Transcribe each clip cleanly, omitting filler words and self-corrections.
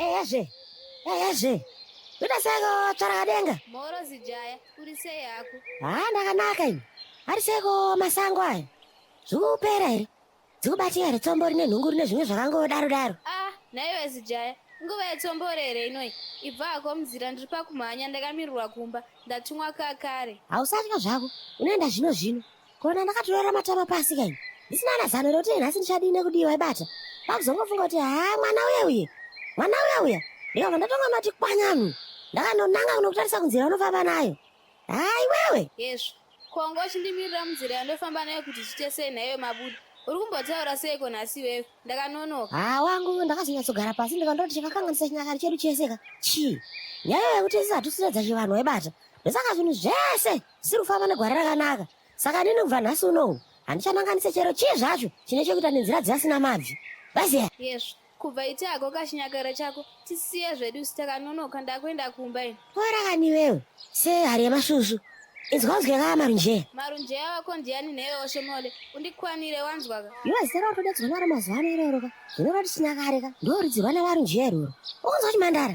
Eyazve, eyazve. Kuita seiko tsvarakadenga? Mhoro zijaya, uri sei hako? Haa ndakanaka ini. Ari seiko masango aya? Zvikupera here? Dzikubatika here tsombori nenhunguru nezvimwe zvakangodaro daro? Ah, nhaiwe zijaya, nguva yetsombori here inoyi? Ibva hako munzira ndiri pakumhanya ndakamirirwa kumba, ndatumwa kakare. Hausatya zvako, unoenda zvino zvino. Kona ndakatorera matama pasi kaini. Ndisina ana zano rekuti nhasi ndichadii nekudii waibata. Kwakuzongofunga kuti haa mwana uye uye. Mwana uya uya. Ndikabva ndatonga mati kwanyanu. Ndakanonanga kunokutarisa kunzira unofamba nayo. Haa iwewe. Hezvo. Ko wanga uchindimirira munzira yandofamba nayo kuti zviite sei nhaiwe Mabuda? Uri kumbotaura seiko nhasi iwewe? Ndakanonoka. Haa wangu ndakazonyatsogara pasi ndikandoti chakakanganisa chinyakare chedu chese ka. Chii? Nyaya yekuti isu hatisina chivanhu waibata. Ndosaka zvinhu zvese zvisiri kufamba negwara rakanaka. Saka nini kubva nhasi unowu handichananganise chero chii zvacho chine chekuita nenzira dzasina mabvi. Vaziya. Yezvo. Kubva ite hako kachinyakare chako tisiye zvedu isu takanonoka ndakuenda kumba ini. Pora kani iwewe sehari yemasvusvu. Inzwa unzwe kaa marunjeya. Marunjeya wako ndiani nheyo Oshomole undikwanire wanzwa ka. Iwe zita rautodaidzwa naro mazuva ano iroro ka zvinoreva kuti chinyakare ka ndorudzi rwana varunjeya iroro. Ukunzwa chimandara.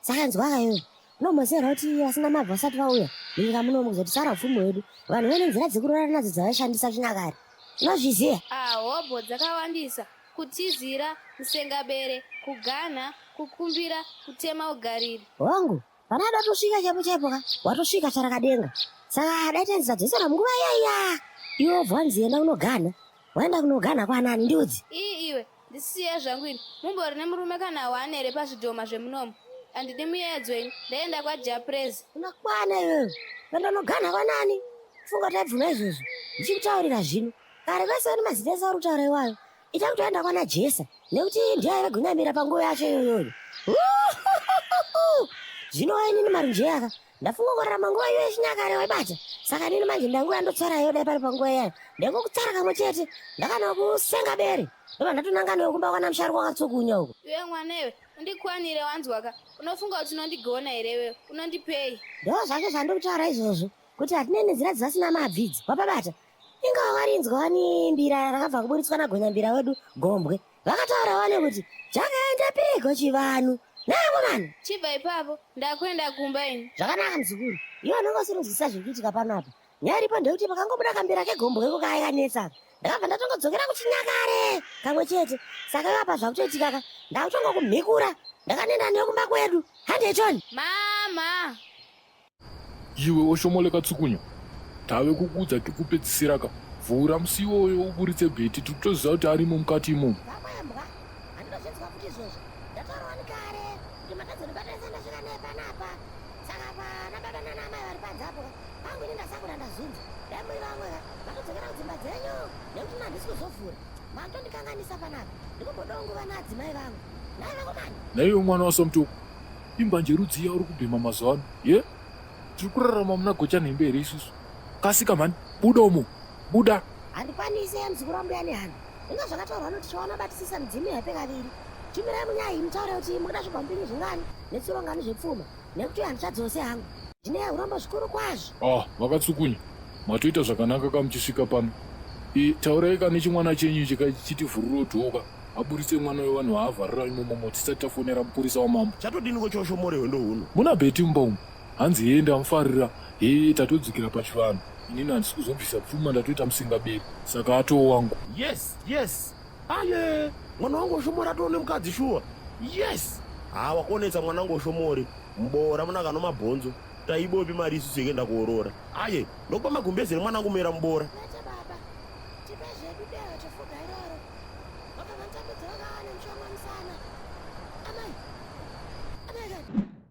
Saka inzwa ka iwewe. Unomboziva kuti vasina mabvi vasati vauya munyika munomu kuzotisara upfumi hwedu vanhu vane nzira dzekuroora nadzo dzavaishandisa chinyakare. Unozviziva? Ah hobho dzakawandisa. Kutizira, musengabere, kuganha, kukumbira, kutema ugariri. Hongu, pana adatosvika chaipo chaipo ka, watosvika tsvarakadenga. Saka dai tainzi tadzosera munguva iya iya. Iwe wobva wanzi enda kunoganha. Waenda kunoganha kwanani ndiudzi? Ii iwe, ndisiye zvangu ini. Mumbori nemurume kana one here pazvidhoma zvemunomu? Handidi muyedzo ini. Ndaenda kwaJaprezi. Unakwana iwewe. Kuenda kunoganha kwanani? Funga taibvuma izvozvo. Ndichikutaurira zvino. Kare kwese vane mazita ese auri kutaura iwayo. Ita kuti aenda kwana Jesa nekuti ndiye aive gunyamira panguva yacho iyoyoyo. Zvino wainini marunje aka ndafunga kurarama nguva iyo yechinyakare waibata. Saka nini manje ndanguva yandotsara iyo dai pari panguva iyayo. Ndaingokutsara kamwe chete ndakanokusenga bere. Ndobva ndatonanga newe kumba kwana musharuka wakatsukunya uko. Iwe mwana iwe, undikwanire wanzwaka. Unofunga kuti unondigona here iwewe? Unondipei? Ndo zvacho zvandiri kutaura izvozvo kuti hatinei nenzira dzasina mabvi idzi. Wapabata? Inga wakarinzwa wani mbira rakabva kuburitswa nagonyambira wedu Gombwe. Vakataura wani kuti chakaenda piko chivanhu. Navo vanhu. Chibva ipapo ndakuenda kumba ini. Zvakanaka muzukuru. Iwe unenge usiri kunzwisisa zviri kuitika pano apa. Nyaya iripo ndeyekuti pakangobuda kambira kegombwe iko kaya kanetsa aka. Ndakabva ndatongodzokera kuchinyakare kamwe chete. Saka iwe apa zvakutoitika ka. Ndakutongokumhikura. Ndakanenda newe kumba kwedu. Handei Tony. Mama. Iwe oshomoleka tsukunya tave kukuudza kekupedzisira ka vhura musi iwoyo uburitse Betty tiri kutoziva kuti arimo mukati imomo. Vakwembwa handinozvinzwa futi izvozvo ndataura wani kare kuti makazondibatanisa ndasvika naye panapa saka pana baba nana amai vari panze apo ka pangu ini ndasakura ndazunza dai muri vamwe ka matodzokera kudzimba dzenyu nekuti ini handisi kuzovhura makutondikanganisa panapa ndikumbodawo nguva naadzimai vangu nhai vakomana. Nhaiwe mwana waSamutoko Imbanje rudzii yauri kubhema mazuva ano? Ye? Tiri kurarama muna gochanhembe here isusu? Kasika mhani, buda umo. Buda. Handikwanise muzukuru wambuya Nehanda. Inga zvakataurwa anoti Chiwana batisisa midzimu yaipe kaviri. Tumirai munyaya iyi mutaure kuti mukuda zvigwambini zvingani netsuro ngani zvepfuma nekuti handichadzose hangu. Ndine urombo zvikuru kwazvo. Ah, vakatsukunya. Matoita zvakanaka ka muchisvika pano. E, taurai ka nechimwana chenyu ichi ka chitivhuriro dhoo ka. Aburitse mwana wevanhu vaavharira imomomo tisati tafonera mupurisa wamambo. Chatodiniko choshomore hwendo huno. Muna Betty mumba umu hanzi hee ndamufarira hee tatodzokera pachivanhu inini handisi kuzobvisa pfuma ndatoita musingaberi saka atoo wangu. Yes yes aye mwana wangu oshomore atoo nemukadzi shuwa yes haa wakonetsa mwana wangu oshomore muboora muna kano mabhonzo taibopi mari isusu yekuenda kooroora aye ndokupa magumbeze remwana wangu mera muboora. Kwete baba tipe zvedu dehwe tofuga iroro.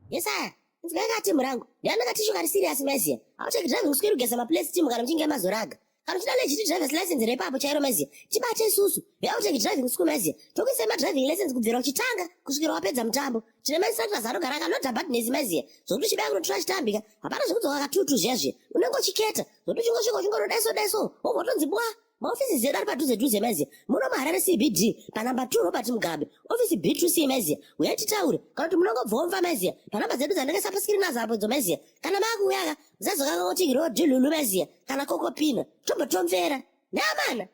Yesaya, inzwai ka team rangu. Ndiani katishu kari serious maiziya. Hauteki driving kuswera kugeza maplates team kana muchinge mazoraga. Kana uchida legit driver's license repapo chairo maiziya. Tibate isusu. Veauteki driving school maiziya. Tokuisai madriving license kubvira uchitanga kusvikira wapedza mutambo. Tine mainstructors anogara akanoda badness maiziya. Zvokuti uchibaya kunotora chitambika. Hapana zvekudzoka katutu zviya zviya. Unenge uchiketa. Zvokuti uchingosvika uchingonodaiso daiso. Wobva watonzi bwa. Maofisi edu ari padhuze dhuze maiziya muno muHarare CBD panumber 2 Robert Mugabe ofisi B2C maiziya uyai titaure kana kuti munongobvomva maiziya panumber dzedu dzandakaisa paskirini nadzo apo idzo maiziya kana makuuya ka musazokanganwa kuti rodhi lulu maiziya kana kokopina tombotomvera neamana.